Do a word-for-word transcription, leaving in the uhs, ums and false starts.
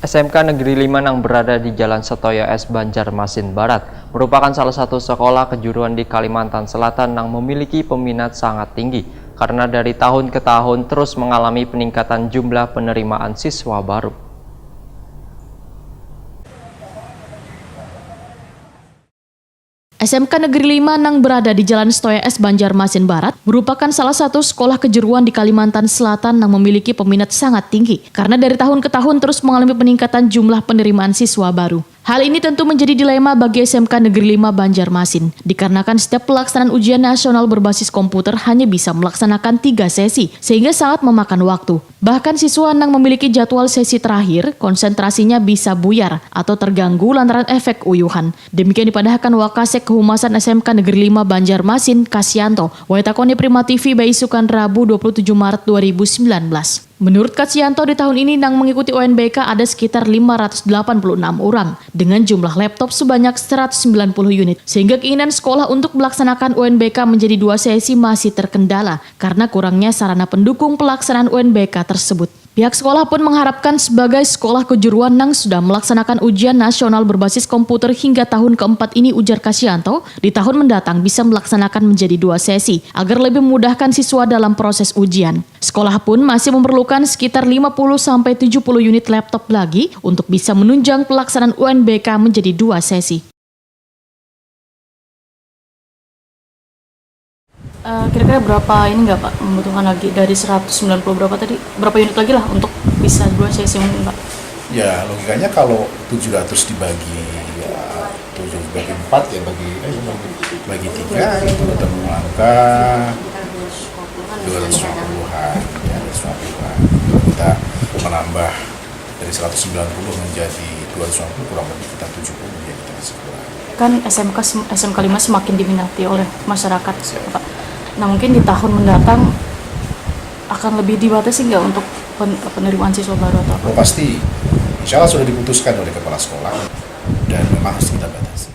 S M K Negeri lima nang berada di Jalan Setoyo S, Banjarmasin Barat, merupakan salah satu sekolah kejuruan di Kalimantan Selatan nang memiliki peminat sangat tinggi karena dari tahun ke tahun terus mengalami peningkatan jumlah penerimaan siswa baru. S M K Negeri lima nang berada di Jalan Setoyo S, Banjarmasin Barat merupakan salah satu sekolah kejuruan di Kalimantan Selatan yang memiliki peminat sangat tinggi karena dari tahun ke tahun terus mengalami peningkatan jumlah penerimaan siswa baru. Hal ini tentu menjadi dilema bagi S M K Negeri lima Banjarmasin, dikarenakan setiap pelaksanaan ujian nasional berbasis komputer hanya bisa melaksanakan tiga sesi, sehingga sangat memakan waktu. Bahkan siswa yang memiliki jadwal sesi terakhir, konsentrasinya bisa buyar atau terganggu lantaran efek uyuhan. Demikian dipadahkan Wakasek Kehumasan S M K Negeri lima Banjarmasin, Kasianto, waitakoni Prima T V baisukan Rabu dua puluh tujuh Maret dua ribu sembilan belas. Menurut Kasianto, di tahun ini nang mengikuti U N B K ada sekitar lima ratus delapan puluh enam orang, dengan jumlah laptop sebanyak seratus sembilan puluh unit, sehingga keinginan sekolah untuk melaksanakan U N B K menjadi dua sesi masih terkendala karena kurangnya sarana pendukung pelaksanaan U N B K tersebut. Pihak sekolah pun mengharapkan sebagai sekolah kejuruan yang sudah melaksanakan ujian nasional berbasis komputer hingga tahun keempat ini, ujar Kasianto, di tahun mendatang bisa melaksanakan menjadi dua sesi agar lebih memudahkan siswa dalam proses ujian. Sekolah pun masih memerlukan sekitar lima puluh sampai tujuh puluh unit laptop lagi untuk bisa menunjang pelaksanaan U N B K menjadi dua sesi. Eh, kira-kira berapa ini nggak, Pak, membutuhkan lagi dari seratus sembilan puluh berapa tadi? Berapa unit lagi lah untuk bisa dua sesi mungkin, Pak? Ya, logikanya kalau tujuh ratus dibagi, ya, tujuh bagi empat, ya, bagi, eh, bagi, bagi tiga, itu ketemu angka dua ratus lima puluhan, ya, dua ratus lima puluhan. Kalau kita menambah dari seratus sembilan puluh menjadi dua ratus lima puluh, kurang lebih kita tujuh puluh, ya, kita masih kurang. Kan S M K sem-, S M K lima semakin diminati oleh masyarakat, Pak. Nah, mungkin di tahun mendatang akan lebih dibatasi nggak untuk pen-, penerimaan siswa baru atau apa? Oh, pasti. Insya Allah sudah diputuskan oleh kepala sekolah dan memang harus kita batasi.